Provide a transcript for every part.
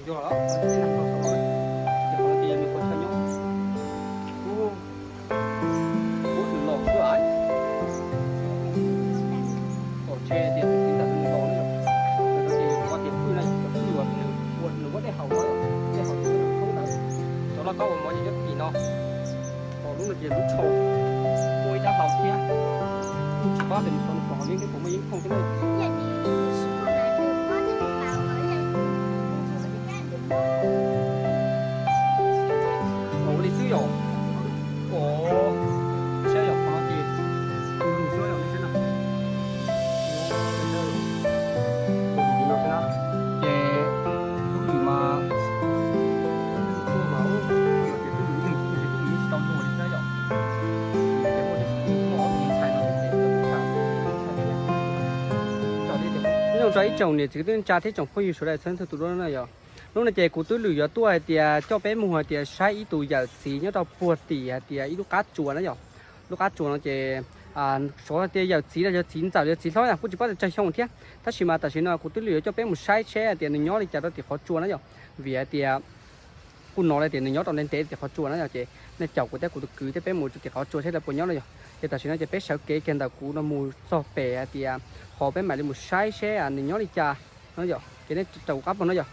Yog los, ces qhov no ces yog nws qhov chaw nyob. Ub, ub, nws los xwb laiv. Pom ntshe tias tus txiv ntxawm nws los na yom. Ntawm no ces yog qhov tias fwj na, cov fwj uas nws ua, nws muab dej haus no, dej haus nws thoob ntawd. Cov lauj kaub uas mov ces nyob tim no. Pom lub no ces lub tsho, muaj ib rab hlau thiab. Kuj tsis paub tias nws tsho nws pom hauv liab thiab puas muaj yeeb thooj thiab na. Ua li xwb yom. Ua, saib yom, qhov no ces tus lus xwb yom, nej saib na. Tus lus no xwb na. Ces tub lwm mas, tub lwm mas, ua, ces tub lwm ib leeg xwb ces tub lwm tsis tau ntuas li thiab yom. Ces muaj ib tug ntxhais no ces tub lwm tau ntshai thiab. Nyob zoo rau ib tsoom niam txiv kwv tij neej tsa thiab tsoom phooj ywg sawv daws txhua leej txhua tus dua na yom. Hnub no ces kuv tub lwm yuav tuaj hais tias coj peb mus hais tias saib ib tus yawm txiv nyob rau puag tim hais tias ib lub qab tsuas na yom. Lub qab tsuas no ces xyov hais tias yawm txiv los yog txiv ntxawm los yog txiv hlob na, kuj tsis paub tias tsawg xyoo thiab. Tab sis mas tam sim no kuv tub lwm yuav coj peb mus saib seb hais tias nws nyob li cas rau tim qhov tsua na yom. Vim hais tias kuj hnov li tias nws nyob rau ntev ntev tim qhov tsua na yom, ces nej caum kuv thiab kuv tus kwv thiab peb mus rau tim qhov tsua seb lawv puas nyob no yom. Ces tam sim no ces peb sawv kev kiag ntawm kuv no mus txog pem hais tias qhov peb mam li mus saib seb nws nyob li cas no yom. Ces nej caum kuv qab mus no yom.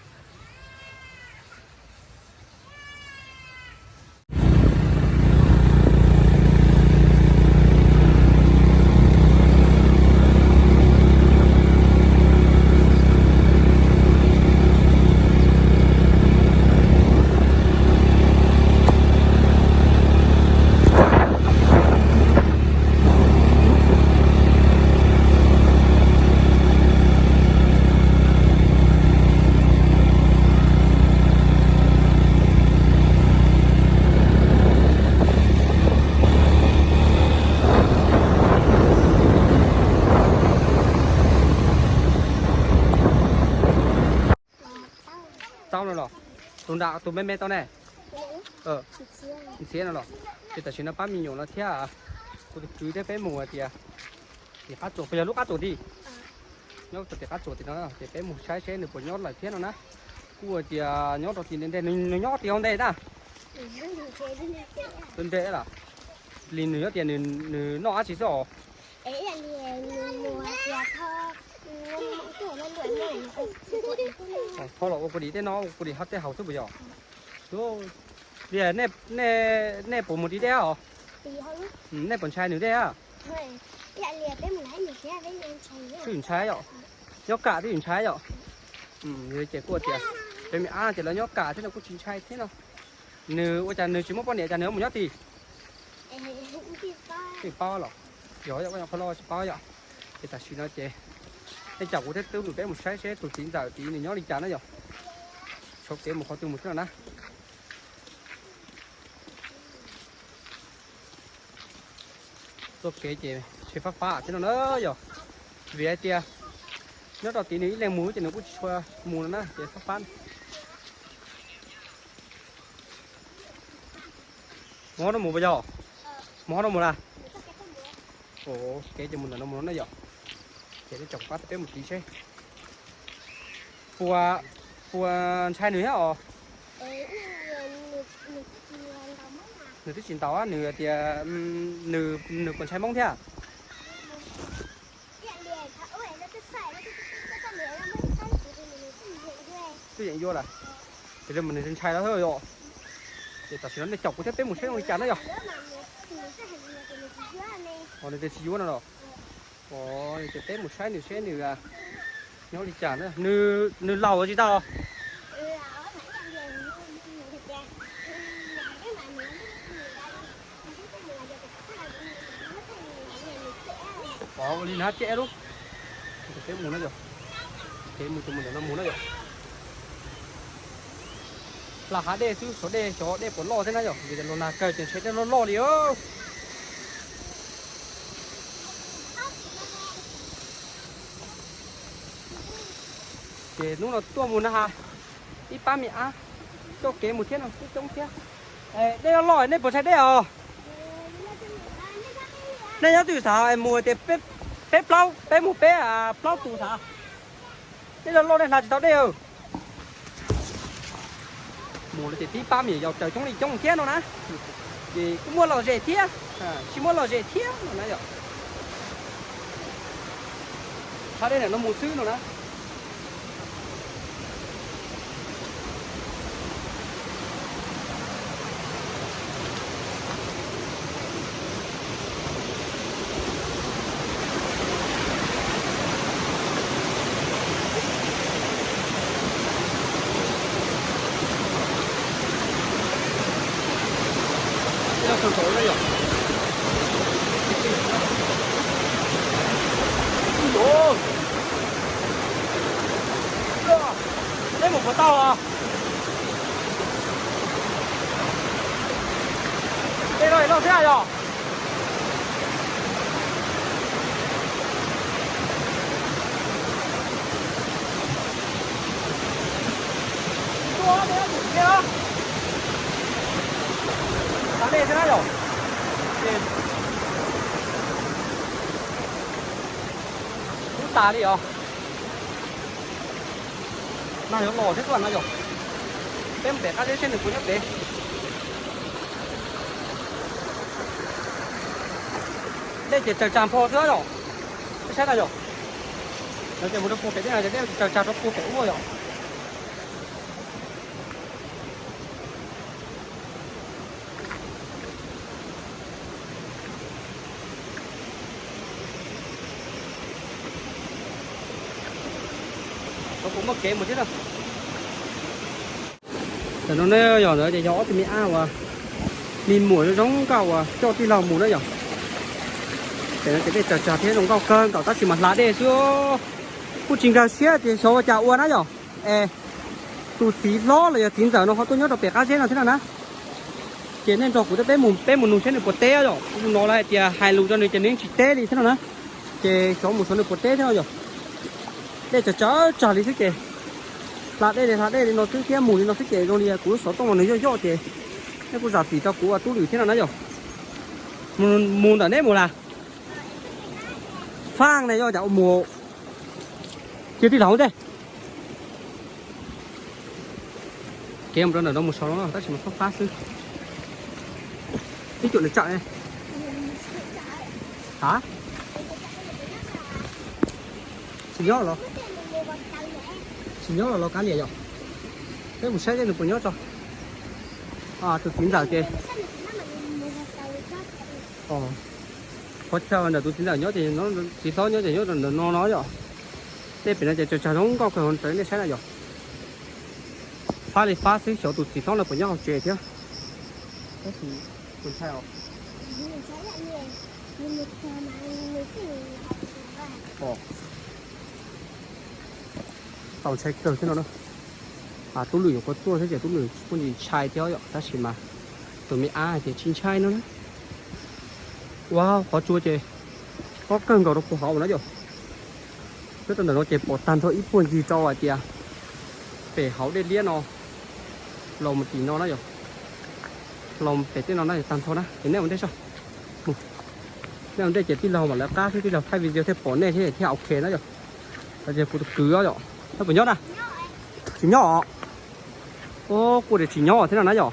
Txaub no los? Tus nram tus me me tau ne? Ntxhiab no los? Ces tam sim no pab me nyuam no thiab kuv tus kwv thiab peb mus hais tias tim qab tsuas, puas yog lub qab tsuas tid? Nyob tim qab tsuas tim no ces peb mus saib seb nws puas nyob lawm thiab no na. Kuj tias nyob rau tim ntej ntej, nws nyob tim hauv ntej na. Tus ntej los? Li nws nyob tias nws noj dab tsi xwb os? Tho los ua kua dis tej no, ua kua dis tej haus xwb puas yog? Li nej puas mus tiv dej os? Nej puas ntshai nws dej? Twb ntshai yom. Nyob kam twb ntshai yom. Ces kuj tias peb me ab ces lawv nyob kam thiab no kuj tsis ntshai thiab no. Nws ua cas nws tsis muaj poj niam cas nws mus nyob tim? Tsis paub los? Yog, qhov no tsis paub yom. Ces tam sim no ces nej caum kuv thiab tub lwm peb mus saib seb tus txiv ntxawm tid nws nyob li cas na yom. Sawv kev mus qhov twg mus thiab no na. Txoj kev ces ntshe fab fab thiab no na yom. Vim hais tias nyob rau tid nws ib leeg mus ces nws kuj tsis tshua mus no na ces fab fab. Mus qhov no mus puas yog? Mus qhov no mus las? Kev ces mus ntawm no mus no na yom. Ces nej caum kuv pab peb mus tiv seb puas, puas ntshai nws thiab os? Nws twb tsis ntaus, nws tias nws puas ntshai Hmoob thiab? Twb yeem yuav lawm. Ces li mas nws ntshai lawm thiab yom. Ces tam sim no nej caum kuv thiab peb mus saib zoo li cas na yom. Nws tias tsis yuav no los? Ces peb mus saib nws seb nws nyob li cas na. Nws laus tsis tau? Ua li na, ciaj lub. Peb mus na yom. Peb mus tus mus ntawm no mus na yom. Hla hav dej xwb, xyov dej, xyov dej puas loj thiab na yom, vim los nag kawg ces ntshe dej loj loj li. Ces hnub no tuaj mus na has, ib pab me ab coj kev mus thiab no coob coob thiab. Dej loj loj, nej puas ntshai dej os? Nej nyob twg xav mus tias peb plaub, peb mus peb plaub tus xav. Dej loj loj nej hla tsis tau dej. Mus no ces tib pab me nyuam yaus raws coob li coob thiab no na. Ces kuj muaj lom zem thiab, tsis muaj lom zem thiab no na yom. Tshab dej ntawm no mus xwb no na. Peb mus puas tau os? Tej no loj thiab yog? Txav dej xwb na yom. Kub tas li os. Nag yuav los thiab tuaj no yom. Peb mus pem qab zeb seb nws puas nyob pem. Dej ces tsaws tsag nphau xwb yom. Peb saib na yom. No ces mus rau puag pem tej no ces dej tsaws tsag rau puag pem ub yom. Kuv muaj kev mus thiab na. Tam no ne yog ntawd ces yog ob tug me ab uas me muam zoo nkauj uas coj tij laug mus na yom. Tam no ces dej tsaws tsag thiab zoo nkauj kawg nkaus tab sis mas hla dej xwb. Kuj tsis nkag siab tias xyov ua cas ua na yom. Es tus txiv hlob los yog txiv ntxawm no ho tuaj nyob rau pem qab zeb no thiab no na. Ces nej nrog kuv thiab peb mus, peb mus nug seb nws puas teb yom. Kuv mus no lawv hais tias hais lus rau nws ces nws yeej tsis teb li thiab no na. Ces xyov mus xyov nws puas teb thiab no yom. Dej tsaws tsaws tsag li xwb ces hla dej li hla dej li no xwb thiab mus li no xwb ces zoo li kuv lub xov tooj no nws yoj yoj ces nej kuj zam txim rau kuv ua tub lwm thiab no na yom. Mus ntawm neb mus las? Faj ne yog cas ua mus cia tij laug ntej. Kev mus rau ntawm no mus saud no tab sis mas fab fab xwb. Ib cuam lwm tsam ne. Ha? Tsis nyob los? Tsis nyob los los kav liam yom. Peb mus saib seb nws puas nyob tso. Tus txiv ntxawm ces qhov chaw ntawm tus txiv ntxawm nyob ces txiv hlob nyob ces nyob rau ntawm no no yom. Dej pem no ces tsaws tsag zoo nkauj kawg, nej saib na yom. Fab li fab xwb, xyov tus txiv hlob no puas nyob hauv tsev thiab. Tab sis kuv ntshai os. Tau ntshai kawg thiab no na. Tub lwm nyuam qhuav tuaj thiab ces tub lwm kuj ntshai thiab yom, tab sis mas tus me ab hais tias tsis ntshai no na. Ua qhov tsua ces qob kawg nkaus rau puag hauv na yom. Nyob rau ntawm no ces pom tag nrho ib puag ncig rau hais tias pem hauv dej liab no los mus tim no na yom. Los pem tej no na yom, tag nrho na ces nej ua ntej soj. Nej ua ntej ces tij laug mam lawv qab thiab tij laug thaij video thiaj pom nej thiab thiaj ok na yom. Ces kuv tus kwv yom, nyob puas nyob na? Tsis nyob os. Kuj tias tsis nyob thiab no na yom.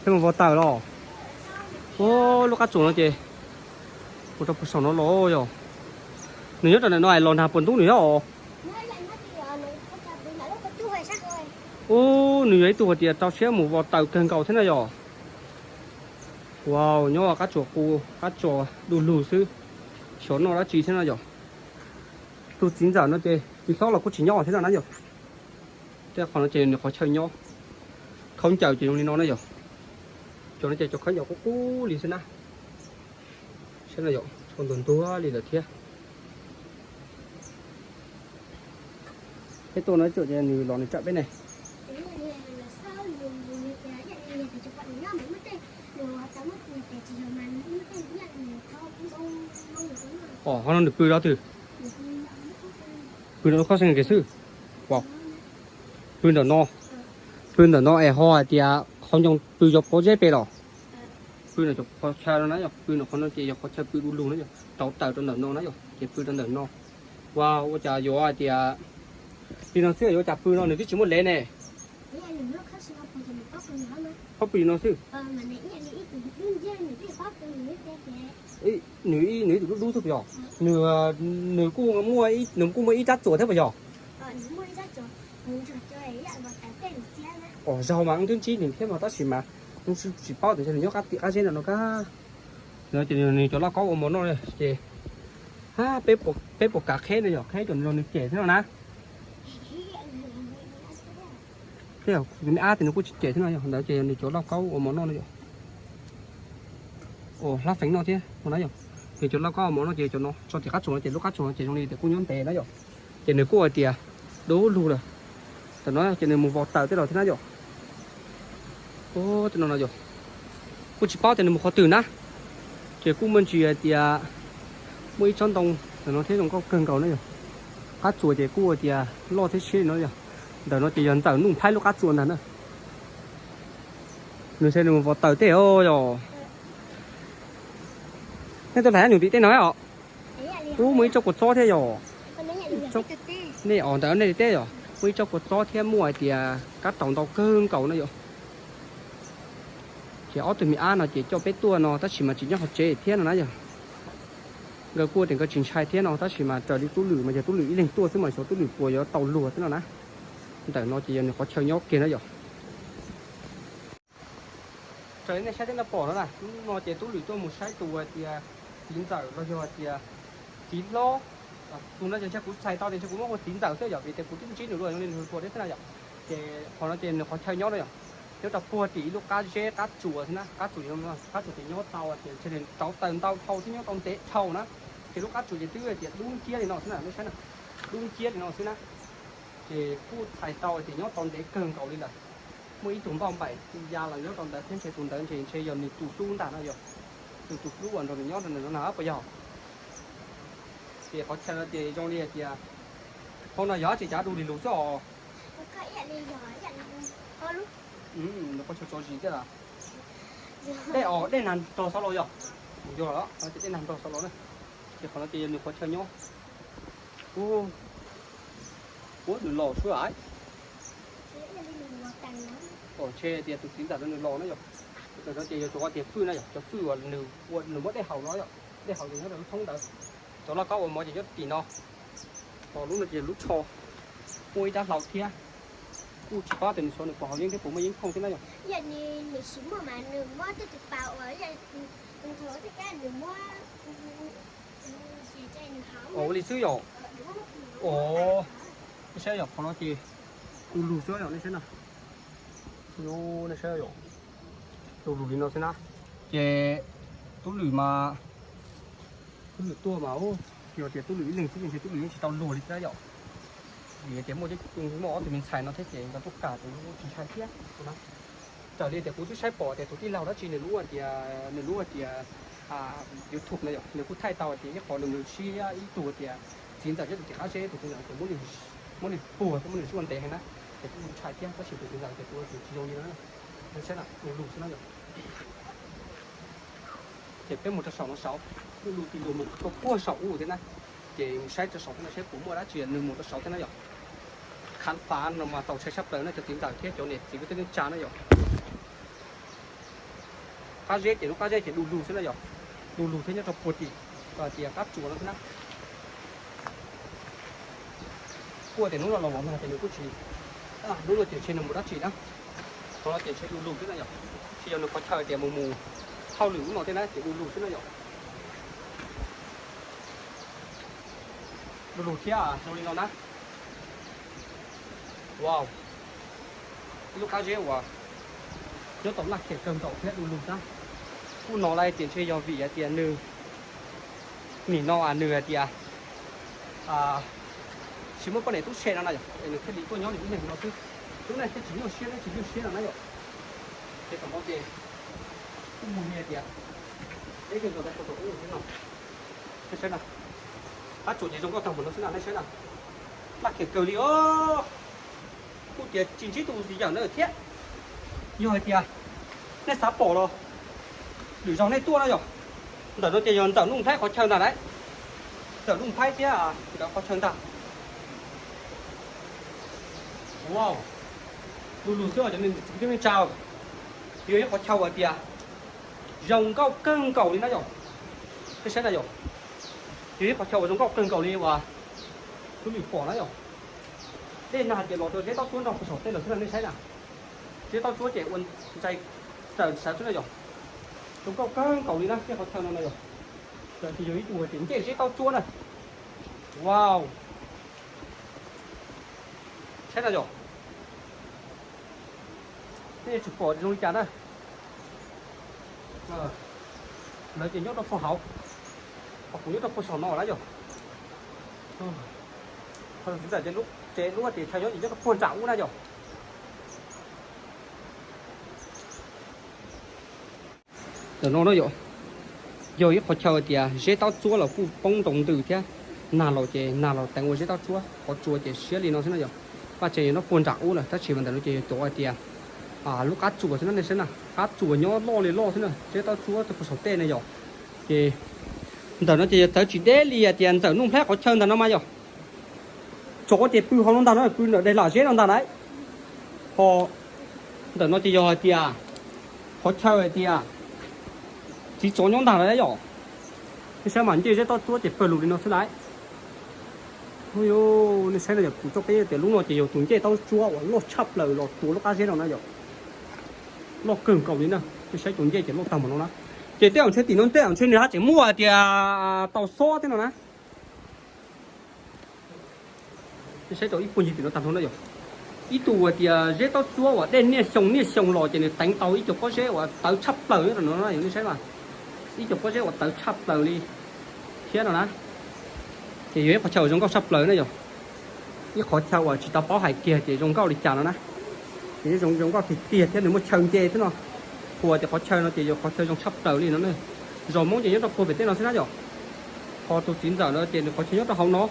Peb mus vau taws los. Lub qab tsuas no ces mus rau puag saum no los yom. Nws nyob rau ntawm no los nag puas ntub nws nyob os. Ub, nws yog ib tug hais tias rau siab mus vau taws kawg nkaus thiab na yom. Wow, nyob qab tsuas qus, qab tsuas du lug xwb, xyov noj dab tsi thiab no yom. Tus txiv ntxawm no ces txiv hlob los kuj tsis nyob thiab no na yom. Tej qhov no ces nws qhov chaw nyob, khaub ncaws ces zoo li no na yom. Cov no ces cov khaub ncaws qub qub li xwb na. Saib no yom, tshuav ntuag ntuag li lawm thiab. Peb tuaj no tsum ces nws los nws tsam peb ne. Os, ho no nws pw rau twg? Pw ntawm lub khob xeeg kiag xwb. Pw ntawm no, pw ntawm no es ho hais tias qhov ncoo pw cov pob zeb pem los? Pw ntawm cov qhov chaw no na yom, pw ntawm qhov no ces yog qhov chaw pw du lug na yom, rauv taws rau ntawm no na yom, ces pw rau ntawm no. Ua, ua cas yuav hais tias Li no xwb yuav cas pw no nws twb tsis muaj lev ne. Phob pw li no xwb. Nws ib nws ib tus dub dub xwb puas yog? Nws, nws kuj muaj, nws kuj muaj ib rab txuas thiab puas yog? Os zaug mas wb twb ntsib nws thiab mas tab sis mas wb tsis paub tias nws nyob qab tim qab zeb no no kab. No ces nws cov lauj kaub ua mov noj ces peb puas kam qheb no yog qheb cov nws cem thiab no na. Ab tias nws kuj tsis cem thiab no yog ntawd ces nws cov lauj kaub ua mov noj no yog. Ua hlab feev noj thiab no na yog. Nws cov lauj kaub ua mov noj ces cov no tso tim qab tsuas no ces lub qab tsuas no ces zoo li tias kuj nyob ntev na yog. Ces nws kuj hais tias dub lug lawm. Tam no ces nws mus vos taws tej los thiab na yom. Tej no no yom, kuj tsis paub tias nws mus qhov twg na. Ces kuj muaj ntsis hais tias muaj ib tsob ntoo ntawm no thiab zoo nkauj kawg nkaus na yom. Qab tsuas ces kuj hais tias loj thiab siab li no yom. Ntawm no ces yog ntxawm Nuj Nphaib lub qab tsuas ntag na. Nws ntshe nws mus vos taws tej os yom. Nej tuaj hlais nws tim tej no os. Ub, muaj ib tsob kua txob thiab yom. Nej os, ntawm nej teb yom, muaj ib tsob kua txob thiab muaj hais tias kab taus ntau kawg nkaus na yom. Ces ob tug me ab no ces coj peb tuaj no tab sis mas tsis nyob qhov tsev thiab no na yom. Nkawd kuj tias nkawd tsis ntshai thiab no tab sis mas raws li Tub Lwm mas yog Tub Lwm ib leeg tuaj xwb mas xyov Tub Lwm puas yuav tau luag thiab no na. Ntawm no ces yog nws qhov chaw nyob kiag na yom. Raws li nej saib tej no pom no na, hnub no ces Tub Lwm tuaj mus saib tus hais tias txiv ntxawm los yog hais tias txiv hlob. Tus no ces ntshe kuv txhais tau tias ntshe kuv muab hu txiv ntxawm xwb yom, vim tias kuv twb ntsib nws los zoo li nws tuag thiab xwb na yom. Ces qhov no ces nws qhov chaw nyob na yom, nyob rau puag tim ib lub qab zeb qab tsuas xwb na, qab tsuas, qab tsuas ces nyob tau tias ntshe nws rauv taws ntau dhau thiab nyob tau ntev dhau na. Ces lub qab tsuas ces twb tias dub nciab li no xwb na, nej saib na, dub nciab li no xwb na. Ces kuj txhais tau tias nyob tau ntev kawg nkaus li lawm. Muaj ib tug npauj npaim ya los nyob rau ntawd thiab ntshe tus ntawd ntshe ntshe yog nws tus hlub ntag no yom. Nws tus hlub uas nrog nws nyob rau ntawm no na puas yog? Ces qhov chaw no ces zoo li hais tias, hauv no yog dab tsi cav du li lus xwb os. Nws qhov chaw tso zis thiab las. Dej os, dej nag nrog xov laus yog? Yog los, ces dej nag nrog xov laus na. Ces qhov no ces yog nws qhov chaw nyob. Ub, nws los suab. Ntshe tias tus txiv ntxawm no nws los na yom. Tus no ces yog tus tias fwj na yom, cov fwj uas nws ua nws muab dej haus no yom. Dej haus ces nyob rau lub thoob ntawd. Cov lauj kaub ua mov ces nyob tim no. Ho lub no ces lub tsho, muaj ib rab hlau thiab. Kuj tsis paub tias nws xyov nws puas haus yeeb thiab puas muaj yeeb thooj thiab na yom. Ua li xwb yom. Nej saib yom, qhov no ces du lug xwb yom, nej saib na. Nej saib yom, du lug li no xwb na. Ces Tub Lwm mas, Tub Lwm tuaj mas, yog tias Tub Lwm ib leeg xwb ces ntshe Tub Lwm yeej tsis tau luag li thiab yom. Vim tias muaj, muaj ob tug me ntxhais no thiab ces nkawd tuaj kam ces tsis ntshai thiab na. Raws li tias kuv twb saib pom tias tus tij laug dab tsi nws lub tias, nws lub tias YouTube no yom, nws kuj thaij tau tias ib qho nws mus ntsib ib tug tias txiv ntxawm nyob tim qab zeb, tus txiv ntxawm ces muab nws puag thiab muab nws zuaj ntev heev na. Ces kuj ntshai thiab tab sis tus txiv ntxawm ces tus tsis zoo li no. Nej saib na, du lug xwb na yom. Ces peb mus rau saum no saud, du lug ti lug mus rau puag saum ub thiab na. Ces mus saib rau saud thiab no saib puas muaj dab tsi nws mus rau saud thiab na yom. Khav fav no mas txaus ntshai sab plaws na, cov txiv ntxawm thiab cov niam txiv kwv tij neej tsa na yom. Qab zeb ces lub qab zeb ces du lug xwb na yom. Du lug thiab nyob rau puag tim, tias qab tsuas no xwb na. Kuj tias hnub no los los nag ces nws kuj tsis, hnub no ces ntshe nws mus dab tsi na. Qhov no ces ntshe du lug xwb na yom. Tsis yog nws qhov chaw tias mus mus hauj lwm ub no thiab na ces du lug xwb na yom. Du lug thiab zoo li no na. Wow, ib lub qab zeb uas nyob tau laj khiam kawg nkaus thiab du lug na. Kuj hnov lawv tias ntshe yog vim hais tias nws, nim no nws hais tias tsis muaj poj niam tub se no na yom, es nws thiaj li tuaj nyob nws ib leeg no xwb. Lub neej thiaj tsis nyuaj siab thiab tsis lwj siab no na yom. Ces tam no ces kuj mus li hais tias, eb, kawg nkaus tau tau ub thiab no. Nej saib na, qab tsuas ces zoo nkauj tag npaum no xwb na, nej saib na. Laj khiam kawg li os. Kuj tias tsis ntsib tus txiv yawm ntawd thiab. Yog hais tias nej xav pom los lwm zaug nej tuaj na yom. Ntawm no ces yog ntxawm Nuj Nphaib qhov chaw ntag lauj. Ntxawm Nuj Nphaib thiab nkawd qhov chaw ntag. Wow, lug lug xwb os cov niam txiv kwv tij neej tsa, yog ib qhov chaw uas tias zoo nkauj kawg nkaus li na yom. Nej saib na yom, yog ib qhov chaw uas zoo nkauj kawg nkaus li uas kuv lwm pom na yom. Dej nag ces los rau zeb taub tsuab nrog puag saum tej lawm xwb na nej saib na. Zeb taub tsuab ces ua ntsais raws sawv xwb na yom. Zoo nkauj kawg nkaus li na tej qhov chaw no na yom. Ces yog ib tug tias ncej zeb taub tsuab na. Wow, saib na yom. Nej yuav tsum pom zoo li cas na. Lawv ces nyob rau puag hauv, ho kuv nyob rau puag saum no na yom. Txiv ntxawm ces lub tsev lub tias chaw nyob ces nyob rau puag nram ub na yom. Ntawm no na yom, yog ib qhov chaw tias zeb taub tsuab los kuj poob ntoo ntws thiab. Nag los ces nag los teev ua zeb taub tsuab, qhov tsua ces siab li no xwb na yom. Vaj tsev yog nyob puag nram ub lawm tab sis mas ntawm no ces yog cov hais tias lub qab tsuas xwb na nej saib na, qab tsuas nyob loj li loj xwb na, zeb taub tsuab rau puag saum tej na yom. Ces ntawm no ces yog txawv tsis deb li hais tias ntxawm Nuj Nplhaib qhov chaw ntawm no mas yom. Tsov ces pw hauv no ntag no, pw ntawm daim lam zeb no ntag lauj. Ho ntawm no ces yog hais tias qhov chaw hais tias txiv tsov nyob ntag lauj yom. Nej saib mas ncej zeb taub tsuab ces pawg lug li no xwb lauj. Nej saib no yog kuv tso peb tias lub no ces yog tus ncej taub tsuab uas loj tshaj plaws los tuav lub qab zeb no na yom. Loj kawg nkaus li na, nej saib tus ncej ces loj tag npaum no na. Ces tej zaum ntshe tim no tej zaum ntshe nws haj tseem muaj hais tias tau xob thiab no na. Nej saib rau ib puag ncig tim no tag nrho na yom. Ib tug hais tias zeb taub tsuab uas dej niaj xyoo niaj xyoo los ces nws teev tau ib co pob zeb uas tawv tshaj plaws nyob rau no na yom, nej saib mas. Ib co pob zeb uas tawv tshaj plaws li thiab no na. Ces yog ib qhov chaw uas zoo nkauj tshaj plaws na yom. Ib qhov chaw uas tsis tau paub hais kiag tias zoo nkauj li cas no na. Ces zoo zoo nkauj tiag tiag thiab nws muaj chaw nce thiab no. Qhua tias qhov chaw no ces yog qhov chaw zoo tshaj plaws li no na. Zos Hmoob ces nyob rau puag pem tej no xwb na yom. Ho tus txiv ntxawm no ces nws qhov chaw nyob rau hauv no.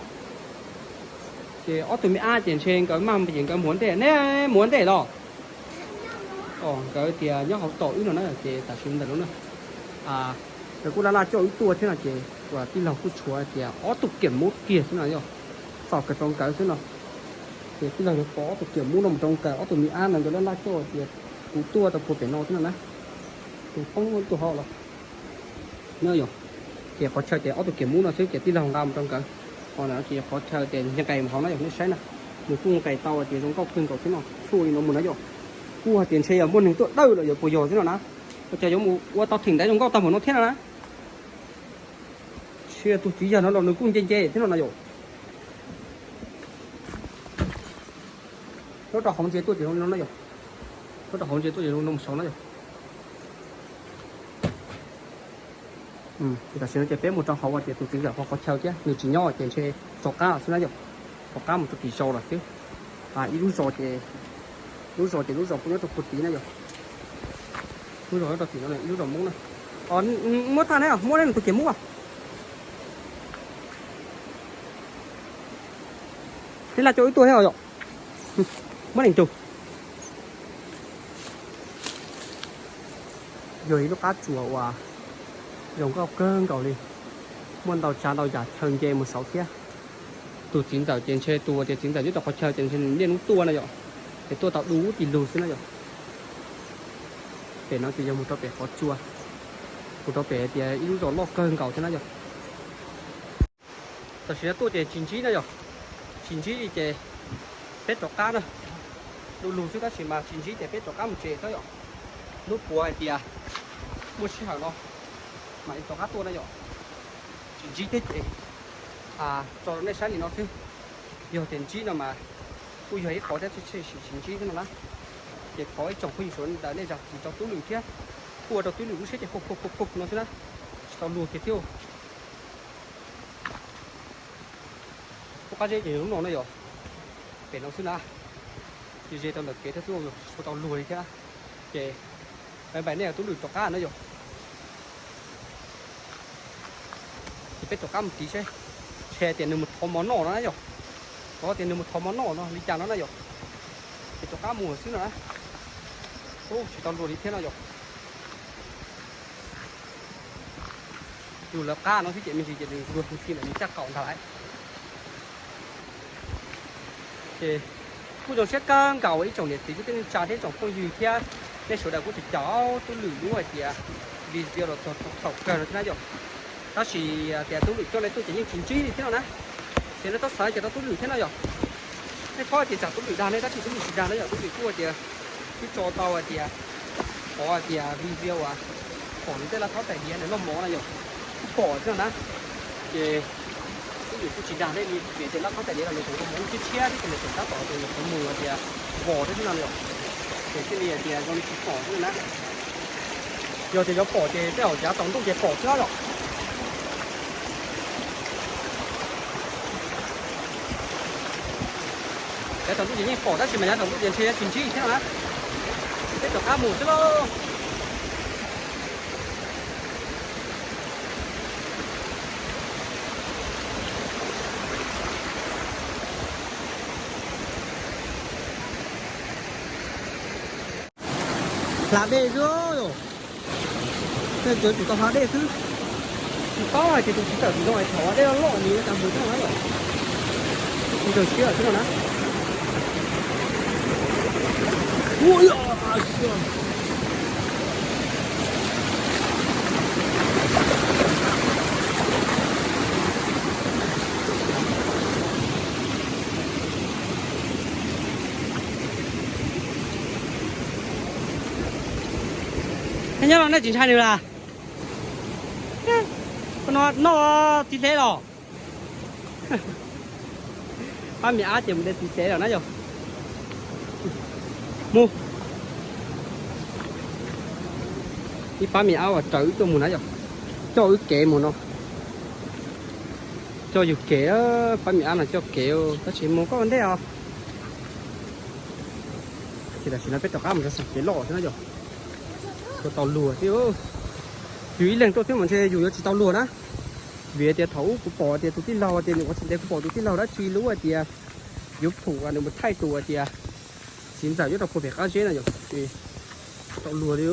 Ces ob tug me ab ces ntshe nkawd maj ces nkawd mus ua ntej ne, mus ua ntej los. Nkawd tias nyob hauv tom wb no na ces tam sim ntawm no na, nkawd kuj laj laj coj wb tuaj thiab no ces uas tij laug kuj tshuav tias ob tug kiam mub kiag xwb no yom, txom kawg rau nkawd xwb no. Ces tij laug yuav pov ob tug kiam mub no mus rau nkawd, ob tug me ab no nkawd laj laj coj tias kuv tuaj tau puag pem no xwb no na. Tus poob tus hauv los no yom. Ces qhov chaw ces ob tug kiam mub no xwb ces tij laug nqa mus rau nkawd. Ho no ces qhov chaw ces nqes mus hauv na yom, nej saib na. Nws kuj nqes tau tias zoo nkauj kawg nkaus xwb no, txhua li no mus na yom. Kuj hais tias ntshe yog muaj neeg tuaj dawj los yog puas yog xwb no na. Ua cas yuav mus ua tau theem ntawd zoo nkauj tag npaum no thiab no na. Sia tus txiv yawg no los nws kuj nce nce thiab no na yom. Nyob rau hauv ntsia tuaj ces zoo no na yom. Nyob rau hauv ntsia tuaj ces zoo no mus saud na yom. Tam sim no ces peb mus rau hauv tias tus txiv ntxawm qhov qhov chaw thiab nws tsis nyob ces ntshe rov qab xwb na yom. Rov qab mus rau tim zos lawm xwb. Ib lub zos ces, lub zos ces lub zos kuj nyob rau puag tid na yom. Lub zos nyob rau tim no ib lub zos Hmoob na. Muab tag ne, muab ne nws tus kiam mub. Neb laj coj wb tuaj thiab yom. Muab leej tug. Yog ib lub qab tsuas uas zoo nkauj kawg nkaus li, muaj ntau tsav ntau yam chaw nce mus saud thiab. Tus txiv ntxawm ces ntshe tus tias txiv ntxawm nyob rau qhov chaw ces ntshe niaj hnub tuaj na yom, ces tuaj tau du ub tis lug xwb na yom. Pem no ces yog mus rau pem qhov tsua, mus rau pem tias ib lub zos loj kawg nkaus thiab na yom. Tam sim no tuaj ces tsis ntsib na yom, tsis ntsib li ces peb rov qab na. Du lug xwb tab sis mas tsis ntsib ces peb rov qab mus tsev xwb yom. Hnub puav hais tias muaj sij hawm no mam li rov qab tuaj na yom. Tsis ntsib thiab ces tso rau nej saib li no xwb. Yog tias ntsib no mas kuj yog ib qhov thiab, tsis ntsib thiab no na. Ces thov ib tsoom phooj ywg sawv daws nej zam txim rau tub lwm thiab, kuj ua rau tub lwm lub siab ces pug pug pug pug no xwb na, tsis tau luag kiag thiab. Lub qab zeb ces lub no na yom, pem no xwb na, ces ze rau ntawm kev thiab xwb, tsis tau luag li thiab. Ces bye bye nej tub lwm rov qab na yom. Ces peb rov qab mus tid seb, ntshe tias nws mus thov mov noj no na yom. Thov tias nws mus thov mov noj no li cas no na yom. Ces rov qab mus xwb no na. Ub, tsis tau luag li thiab no yom. Yus lawv qab no xwb ces me ntsis ces nws luag tus txij ntawm nws caj qaum ntag lauj. Ces Kuj zoo siab kawg nkaus ib tsoom niam txiv kwv tij neej tsa thiab tsoom phooj ywg thiab nej sawv daws kuj tau caum tub Lwm lub hais tias video los txog thaum kawg no thiab na yom. Tab sis tias tub Lwm coj nej tuaj ces yeej tsis ntsib li thiab no na. Ces nej txhob xav tias rau tub Lwm thiab no yom. Nej paub tias tsam tub Lwm dag nej tab sis tub Lwm tsis dag na yom, tub Lwm kuj tias twb tso tau hais tias qhov hais tias video uas pom nws tej laj khaub tais diav nws noj mov na yom, kuj pom thiab no na. Ces tub Lwm kuj tsis dag nej li vim tias laj khaub tais diav los nws tseem ua hmoov tshiab tshiab thiab ces nws tseem tab tom tias nws qhov muag tias vos thiab no yom. Ces thiaj li hais tias zoo li tsis pom thiab na. Yog tias yuav pom ces tej zaum yav tsaus ntuj ces pom xwb yom. Yav tsaus ntuj ces yeej pom tab sis mas yav tsaus ntuj ces ntshe yuav tsis ntsib thiab na. Peb rov qab mus xwb lauj. Hla dej xwb, tej cov tsum tau hla dej xwb. Tsis paub hais tias tus tsis tawm tus no es thaum dej loj loj nws yuav cas mus tau na yom. Ntawm siab xwb no na. Nyob no nej tsis ntshai nws las? No noj txiv hle los. Pab me ab ces mus de txiv hle los na yom. Mus. Ib pab me ab uas raws wb tuaj mus na yom, coj wb kev mus no. Coj yus kev, pab me ab no coj kev tab sis mus koj ua ntej os. Ces tam sim no peb rov qab mus rau sab kev loj xwb na yom. Yuav tau luag thiab. Yus ib leeg tuaj xwb mas ntshe yus yuav tsis tau luag na. Vim tias thaum ub kuv pom tias tus tij laug tias nws ua tsis ntev kuv pom tus tij laug dab tsi lub hais tias yuav phum nws mus thaij tus hais tias txiv ntxawm nyob rau puag pem qab zeb na yom, ces tau luag li.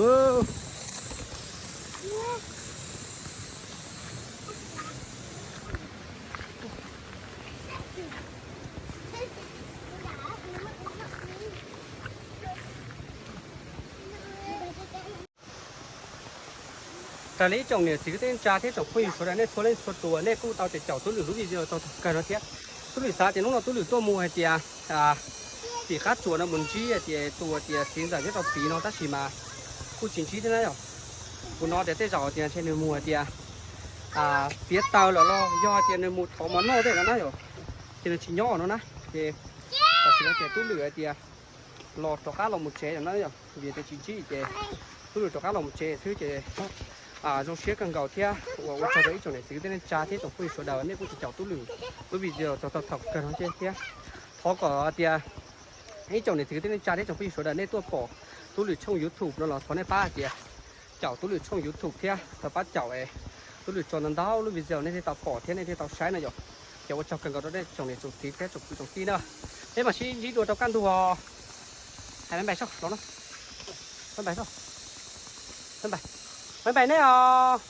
Raws li ib tsoom niam txiv kwv tij neej tsa thiab tsoom phooj ywg sawv daws nej txhua leej txhua tus nej kuj tau caum tub Lwm lub video txog thaum kawg no thiab. Tub Lwm xav tias hnub no tub Lwm tuaj mus hais tias tim qab tsuas no mus ntsib hais tias tus hais tias txiv ntxawm nyob rau tid no tab sis mas kuj tsis ntsib thiab na yom. Kuv hnov tias tej zaum tias ntshe nws mus hais tias txiav taws lawm los yog hais tias nws mus thov mov noj tej no na yom, ces nws tsis nyob no na. Ces tam sim no ces tub Lwm hais tias los rov qab los mus tsev lawm na yom, vim tias tsis ntsib ces tub Lwm rov qab los mus tsev xwb ces zoo siab kawg nkaus thiab uas ua tsaug rau ib tsoom niam txiv kwv tij neej tsa thiab tsoom phooj ywg sawv daws nej kuj tau caum tub Lwm lub video txog tau thaum kawg no thiab. Thov kom tias ib tsoom niam txiv kwv tij neej tsa thiab tsoom phooj ywg sawv daws nej tuaj pom tub Lwm tshooj YouTube no los thov nej pab hais tias caum tub Lwm tshooj YouTube thiab thov pab caum es tub Lwm tso ntau ntau lub video nej thiaj tau pom thiab nej thiaj tau saib na yom. Ces ua tsaug kawg nkaus rau nej tsoom niam tsoom txiv thiab tsoom kwv tsoom tij na. Peb mam sib ntsib dua rau kaj ntug os. Hais bye bye soj los na. Bye bye soj. Bye bye. Bye bye nej os.